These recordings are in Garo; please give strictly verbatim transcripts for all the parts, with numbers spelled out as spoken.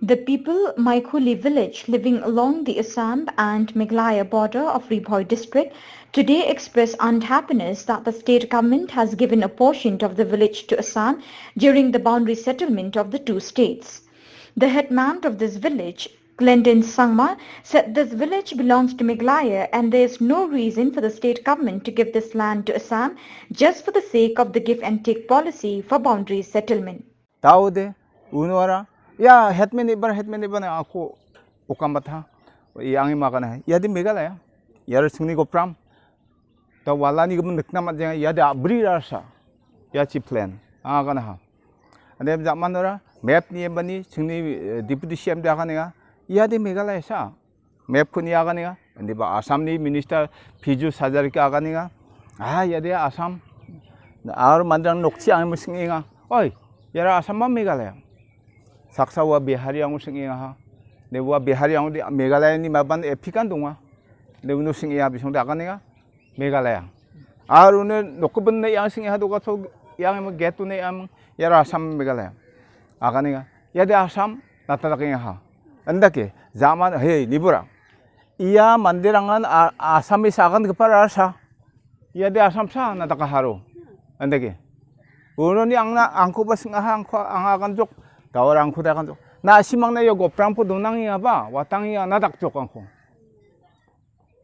The people Maikhuli village living along the Assam and Meghalaya border of Ri Bhoi district today express unhappiness that the state government has given a portion of the village to Assam during the boundary settlement of the two states. The headman of this village, Glendon Sangma, said this village belongs to Meghalaya and there is no reason for the state government to give this land to Assam just for the sake of the give and take policy for boundary settlement. Taude, unuara, ya headman ibar, headman ibar na aku ukam batha, ya angi makana, ya di Meghalaya, ya singni gopram, ta walani gum nikna mat jeng, ya di abri rasa, ya chi plan, ah kana ha. Ande zaman ora, map ni embani, singni, eh, deputy C M di akan ya, ya di Meghalaya sa, map ko ni aganenga. Indiba Assamni minister Piyush Hazarika aganenga. Ah, ya de Assam. Ar mandrang nokchi ang musingenga. Oi, yara Assam ma Meghalaya. Saksa ua Bihari ang musingenga ha. De ua Bihari ang di Meghalaya ni maban epikan donga. De uno singenga bisong de aganenga. Meghalaya. Ar uno nokubun ne yang singenga doga so yang em get ne yang yara Assam Meghalaya. Aganenga. Ya de Assam natadakenga ha. Andake, zaman, hei, nibura. Ia manderangan a-, Assamese agan kepara sa. Ia de Assam sa nataka haro. Andake. Uroni angna, angko ba singaha, angko, anga agan jok. Gawara angko de agan jok. Na asimangna yo goprampo donangi aba, watangi ana dak jok angko.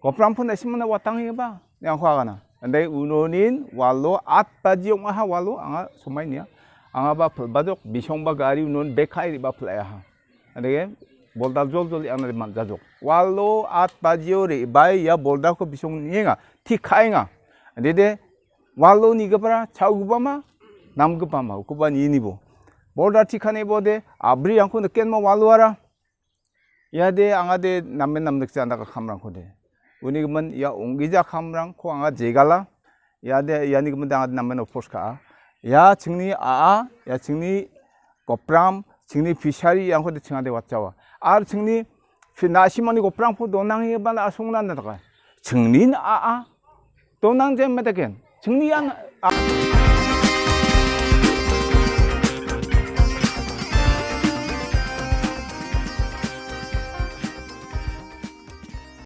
Goprampo na asimangna watangi aba, ni angko agana. Andai unonin walo at baji ong aha walo, anga somai nia. Anga ba pelbajok, bisong ba gari unon bekai riba pelayaha. Andai boldar jol jol anga manjajok. Walo at bajio re bai ya boldar ko bisong nienga, ti kaenga. Andai de walo ni gapara, chau gubama, nam gubama, ukuba ni nibo. Boldar ti kane bo de, abri angko neken ma walo ara. Ia de anga de namen namnikja andaka kamrangko de. Uni gimin ia onggija kamrangko anga jegala. Ia de iani gimin de anga de namen opos ka·a. Ia chingni a·a, ia chingni gopram, chingni fishery iangko de chinga de watjawa. Ar chingni fi-, na·simangni gopramko donange bana asongna andaka. Chingni a·a, donang jem metaken. Chingni an a-